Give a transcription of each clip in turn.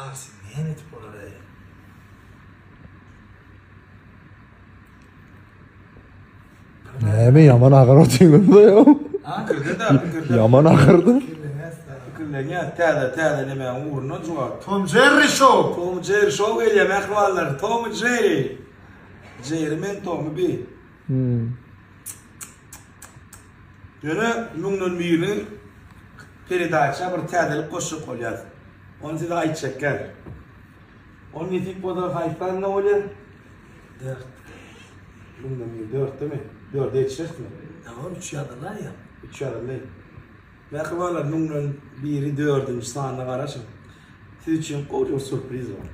Ýagşy näme edip bolar-eý? Näme ýaman agyr otyňyzda ýa? Pikirde-de, pikirde. Ýaman agyrdy. Pikirlenýär, täze, täze nemäň ugrunda jogap. Tom Jerry Show! Tom Jerry Show gelýär mähribanlar. Tom Jerry. Jerry men Tomy bi. Ýöne müňden birini peredaça bir täzelik goşjak bolýas. Ony size aýtjak gel. Ony nesip bolsa haýsy sanda bolýar? Dört. Müňden biri dörtdemi? Dörde ýetişerismi? Ýa üç ýazylaýýa. Üç ýazylaý. Mähribanlar müňden biri dördünji sanyna garaşyň. Siz üçin gowy bir sýurpriz bar.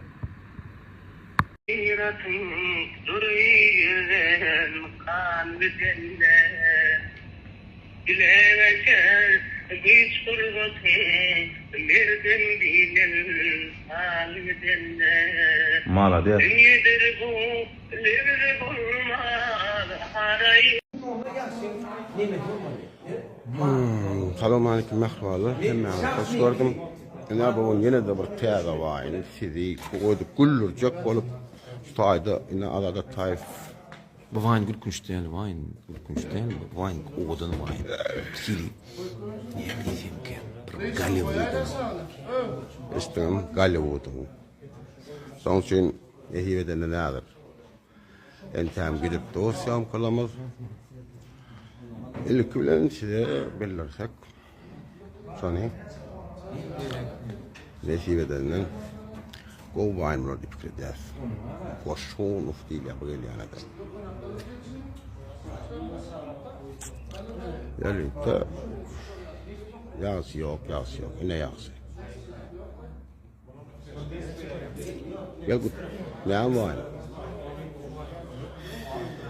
Gyratyň dury ýüzen gan bidende, Dile geçer güýç-gurbatyň merden bilen hal gidende. Malades. Dünýedir bu lebzi bolmaz haraý. Salowmaleýkim mähribanlar hemmäňizi hoş gördüm. Ine bu gün ýene-de bir täze waýny sizi goýdup güldürjek bolup şu taýda ine Azat Ataýew. Bu waýn gülkünç däl waýn gülkünç däl bu waýn owadan waýn hili näme diýsemkä bir Golliwudyň. Eşitdiňmi Golliwudyň. Şoň üçin nesip edende nädir. Entäm gidip dur syýomkalarymyz. Ilki bilen size bildirsek şony nesip edenden gowy baýyn bolar diýip pikir edýäris. Goşunow diýilýär bu gelýäne-de. Ýörite ýagşy ýok, ýagşy ýok. Ine ýagşy. Gel gut. Näme bar?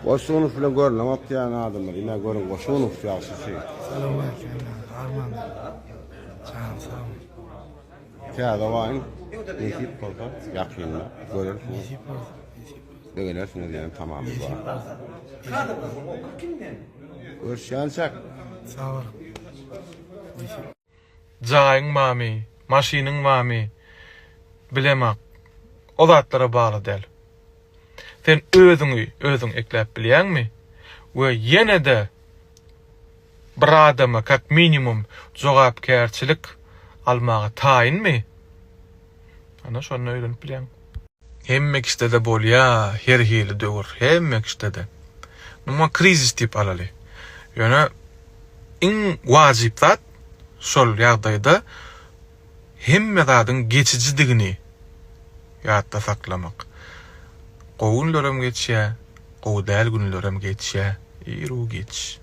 Goşunow bilen görünemok diýen adamlar. Ine görüň Goşunow ýagşysy. Salowmaleýkim Arman. Janyň sag. Täze waýyn nesip bolsa ýakynda görersiňiz. Nesip bolsa, nesip bolsa. Begenersiňiz diýen tamamyz bar. Nesip bolsa. Görüşýänçäk. Sag boluň. Nesip. Jaýyň barmy, maşynyň barmy, bilemak. O zatlara bagly däl. Sen özüňi özüň ekläp bilýäňmi? We ýene-de bir adama kak minimum jogapkärçilik almaga taýynmy? Ana şonda öýlenip bilýäň. Hemme kişide-de bolýa her hili döwür, hemme kişide-de. Muňa krizis diýip alaly. Ýöne iň wajyp zat şol ýagdaýda hemme zadyň geçijidigini ýatda saklamak. Gowy günlerem geçýä, gowy däl günlerem geçýä, iru-giç.